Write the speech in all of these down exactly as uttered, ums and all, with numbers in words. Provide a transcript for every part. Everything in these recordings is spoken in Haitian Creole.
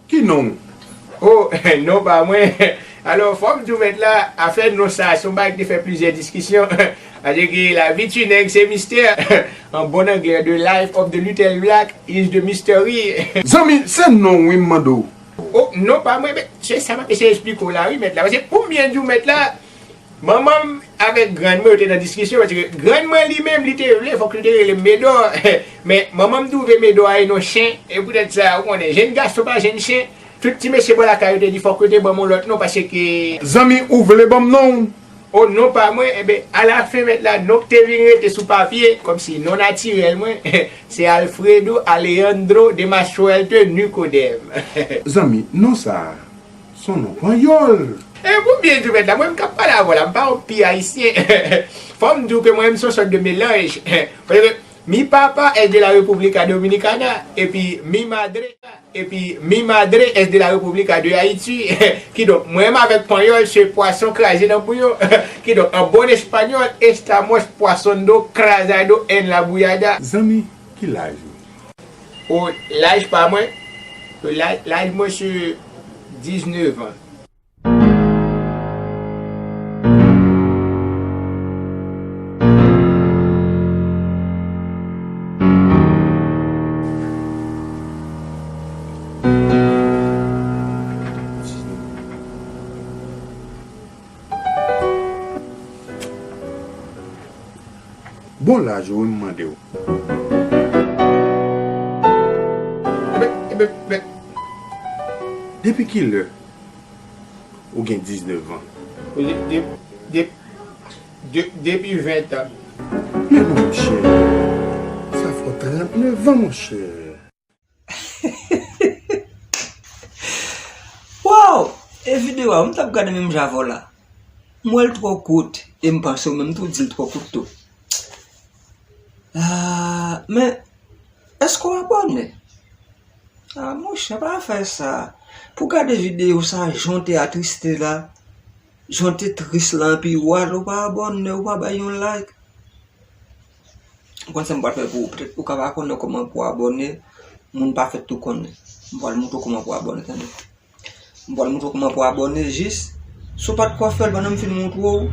Ki non w? O, non pa mwen. Alò, fò m di w mèt la, afè non sa, se yon bagay ki te fè plizyè diskisyon. Paske lavi ti nèg se mistè. An bon anglè, the life of the little black is the mystery. Zanmi, se non w wi m mande w. O, non pa mwen, men se sa m ap eseye esplike w la wi mèt la. Paske pou m byen di w mèt la, manman m avèk grann mwen yo te nan diskisyon, paske grann mwen li menm, li te vle, fòk li te rele m Medò. Men manman m twouve Medò a e non chen, e poutèt sa, ou konnen, jenn gason pa jenn chen, tout ti mesye bò lakay yo te di fòk yo te ban m yon lòt non, paske zanmi, ou vle ban m non w? O, non pa mwen, enben, alafen mèt la, non k te vin rete sou papye, kòmsi non natirèl mwen, se Alfredo Alejandro de Machuelte Nicodème. Zanmi, non sa a, se yon non panyòl. E pou byen di w mèt la, mwen m k ap pale avè w la, m pa yon pi ayisyen. Fò m di w ke mwen menm se yon sòt de melanj. Paske mi papá es de la República Dominicana, epi mi madre, epi mi madre es de la República de Haití. Kidonk, mwen menm avèk panyòl se pwason kraze nan bouyon. Kidonk, en buen español, estamos pasando crazado en la bullada. Zanmi, ki laj ou? O, laj pa mwen, laj, laj mwen se diznèf an. Bon laj ou wi m mande w. Ebyen, ebyen, ebyen. Depi kilè ou gen diznèf an? De, de, de, de, depi ven an. Men monchè, sa fè w trannèf an, monchè. Waw! E videyo a, m t ap gade menm jan avè w la. M wè l twò kout, e m panse w menm tou di l twò kout tou. Ah, men, èske w abòne? Ah, monchè, pa fè sa. Pou gade videyo sa, jan w te atriste la, jan w te tris la, anpi w al, ou pa abòne, ou pa bay yon like. Ou konn sa m pral fè pou ou? Petèt ou ka pa konnen kòman pou abòne, moun pa fèt tou konnen. M pral montre w kòman pou abòne, tande. M pral montre w kòman pou abòne, jis, si w pa t ko fè l, pandan m fin montre w,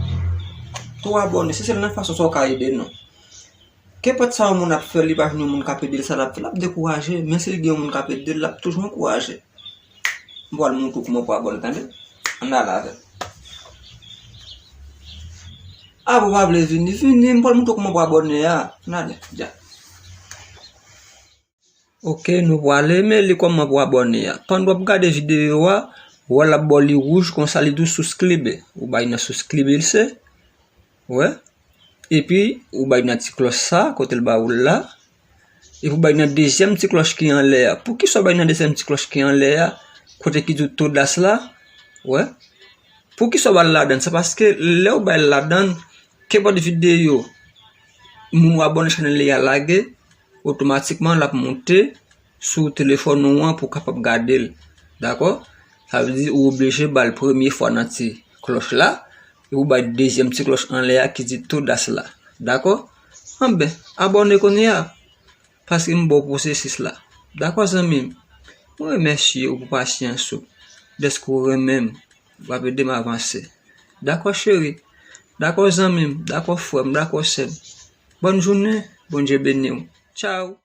tou abòne. Se sèl nan fason sa w ka ede nou. Kenpòt sa yon moun ap fè, li pa jwenn yon moun k ap ede l, sa l ap fè, l ap dekouraje. Men si l gen yon moun k ap ede l, l ap toujou ankouraje. M pral montre w kòman pou abòne, tande. Ann ale avè m. Ah, ou pa vle vini, vini, m pral montre w kòman pou abòne a. Ann ale, dja. Ok, nou prale, men li kòman pou abòne a. Pandan w ap gade videyo a, ou wè l ap ba w li wouj konsa, li di w souscribe. Ou bay nan souscribe, se. Wè. Epi, ou bay nan ti klòch sa, kote l ba ou l la. Epi ou bay nan dezyèm ti klòch ki anlè a. Poukisa w bay nan dezyèm ti klòch ki anlè a? Kote ki di w todas la? Wè. Poukisa w ba l ladan? Se paske lè w ba l ladan, kenpòt videyo moun w abòne chanèl li a lage, otomatikman l ap monte sou telefòn ou an pou w kapab gade l. Dakò? Sa vle di ou oblije ba l premye fwa nan ti klòch la, epi ou bay dezyèm ti klòch anlè a ki di todas la. Dakò? Anben, abòne kounye a, paske m ba w pwosesis la. Dakò, zanmi m? Mwen remèsye w pou pasyans ou, dèske w renmen m, w ap ede m avanse. Dakò, cheri? Dakò, zanmi m? Dakò, frè m? Dakò, sè m? Bòn jounen, Bondye beni w. Tchaw!